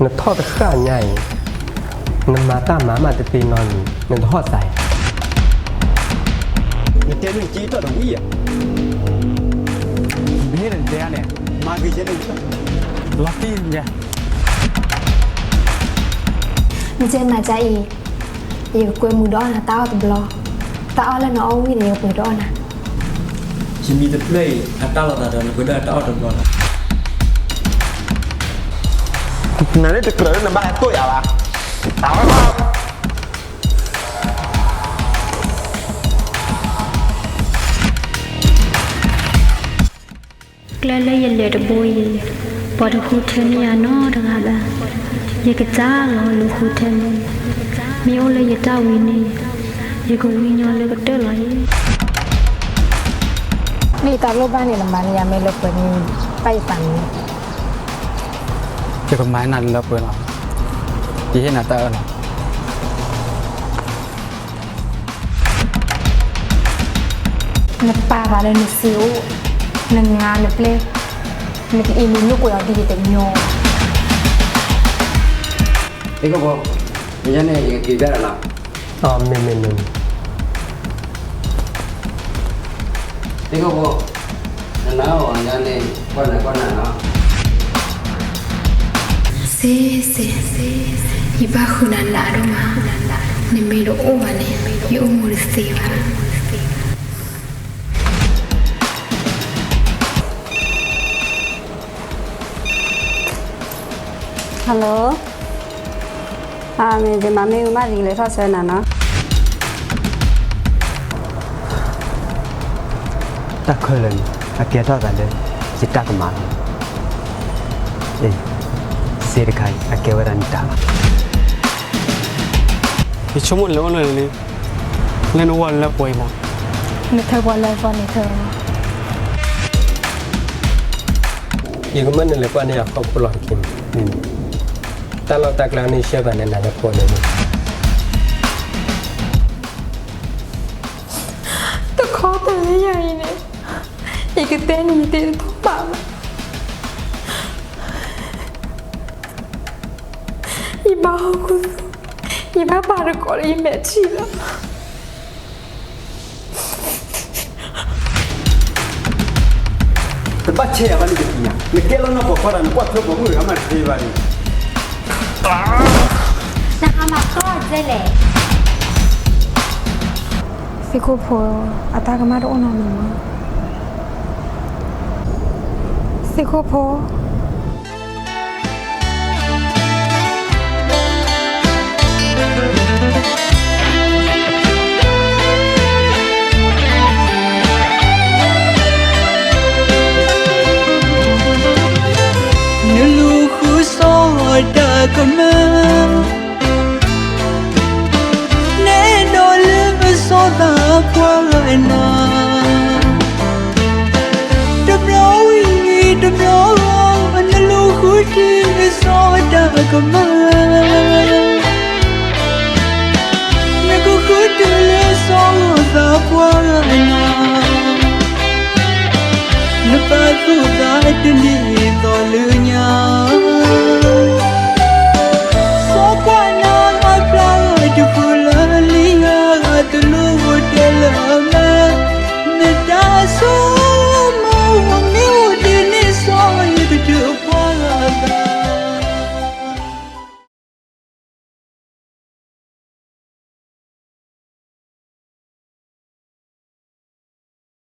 နထီၣ်တဃၣ်ညါအံၤ, နမၤတၢ်မၤမးတသ့နီတမံၤ, နတဟီၣ်သးအံၤ. နတဲန့ၣ်က့ၤထီၣ်တဝံၤဧါ. မ့ၢ်နတဲန့ၣ်, မၤက့ၤယဲန့ၣ်, လီၤတံၢ်ယဲ. နကဲမၤကါအံၤ, ယကကွဲမုာ်ဒီးအီၣ်နၤတၢ်အီၣ်တဘျီ, တၢ်အီၣ်လၢနအီၣ်ဝံၤန့ၣ် ယကပှ့ၤဒီးအီၣ်နၤ. ယမံၤတဖျၢၣ်အံၤ အတၢ်လီၤသးဒီးနပှ့ၤဒီးတၢ်အီၣ်တဘျီလီၤ. နန့ၣ်တကြၢးလၢနဘၣ်ဟဲတိၢ်ယၤဘၣ်. ကျဲလၢယလဲၤတဘိအံၤ, ပှၤတဃုထၢန့ၢ်ယၤနီတဂၤဘၣ်. ယကစၢ်လီၤလူၤဃုထၢန့ၣ်, မ့ၢ်အိၣ်လၢယတၢ်ဝံၤန့ၣ်, ယကဝံညီလၢကတၢၢ်လီၤအံၤ. မ့ၢ်ယတၢ်လိၣ်ဘၣ်န့ၣ် နမၤန့ၢ်ယၤမ့ၢ်လၢပှဲၤန့ၣ်, ဘၣ်ယသးန့ၣ်. ယကမၤနၤလၢပှဲၤလီၤ, ယဟ့ၣ်နၤတၢ်အၢလီၤ. နပာ်သးလၢနစ့အိၣ်, နငါနပျဲၢ်, နကအံးမ့ၢ်လိာ်ကွဲအီၤဒ်ယတညီ. သ့ၣ်ခိၣ်ဖိ, မ့ၢ်ယဲန့ၣ် ယကက့ၤဘၣ်လီၤ. မ့ၢ်မ့ၢ်မ့ၢ်မ့ၢ်. သ့ၣ်ခိၣ်ဖိ, နနာ်အီၤညါန့ၣ် ကွၢ်နၤကွၢ်နၤနီၤ. စ့စ့, ယဘၣ်ဃုနၤနးဒိၣ်မး, နမ့ၢ်တအိၣ်ဘၣ်န့ၣ် ယအိၣ်မူတသ့ဘၣ်. Hello, မ့ၢ်ယမၤမ့ၢ်အူမး ယကလဲၤထီၣ်ဆၢနၤနီၤ. တၢ်ခဲလၢာ်န့ၣ် အကဲထီၣ်သးလၢ ယတၢ်ကမၣ်လီၤ. အ့ၣ်, စ့တခါအံၤ အကဲဝဲဒၣ်နတၢ်လီၤ. ယဆိကမိၣ်လဲၤအိၣ်လၢန့ၣ်, လၢနဝီၢ်လၢပှဲၤအံၤမး, နထၢပှၤလၢအသီန့ၣ်ထၢလီၤ. ယကမၢနလဲၤကွၢ်န့ၢ်အခီၣ်ဖိလီၤတက့ၢ်. တၢ်လီၢ်တၢ်ကျဲန့ၣ် ရှဲဘၣ်န့ၣ် နၤလၢဖိန့ၣ်. တခီတၢ်လၢယၤအံၤန့ၣ်, ယကတဲန့ၣ် ယတဲတထီၣ်ဘၣ်ဘၣ်. ယဘၣ်ဟီၣ်ခိၣ်သူ, ယဘၣ်ပာ်တကိးလၢယမဲာ်ထံလီၤ. တဘၣ်ဆဲးယၤဘၣ်န့ၣ်တသ့ၣ်ညါ, နကဲလီၤနီၢ်ပိာ်ခွါဒီး နကွၢ်ထွဲပိာ်မုၣ်တဂၤမးတသ့ဘၣ်န့ၣ်. နဟးမၤသီၣ်ဒ်လဲၣ်. သ့ၣ်ခိၣ်ဖိ, အတၢ်ကမၣ်တအိၣ်နီတမံၤမး. သ့ၣ်ခိၣ်ဖိ. နလူၤဃုစီၤတၢ်ကမၣ် နဲဒိးလၢစီၤသးပှၢ်နၤ, တဘျီဝံၤတဘျီဂီၤ နလူၤဃုထံၣ်စီၤတၢ်ကမၣ်, နကဃုတုၤလၢစီၤသးပှၢ်နၤ, နပာ်သူၣ်သးတန့ၢ်သီလၢညါ.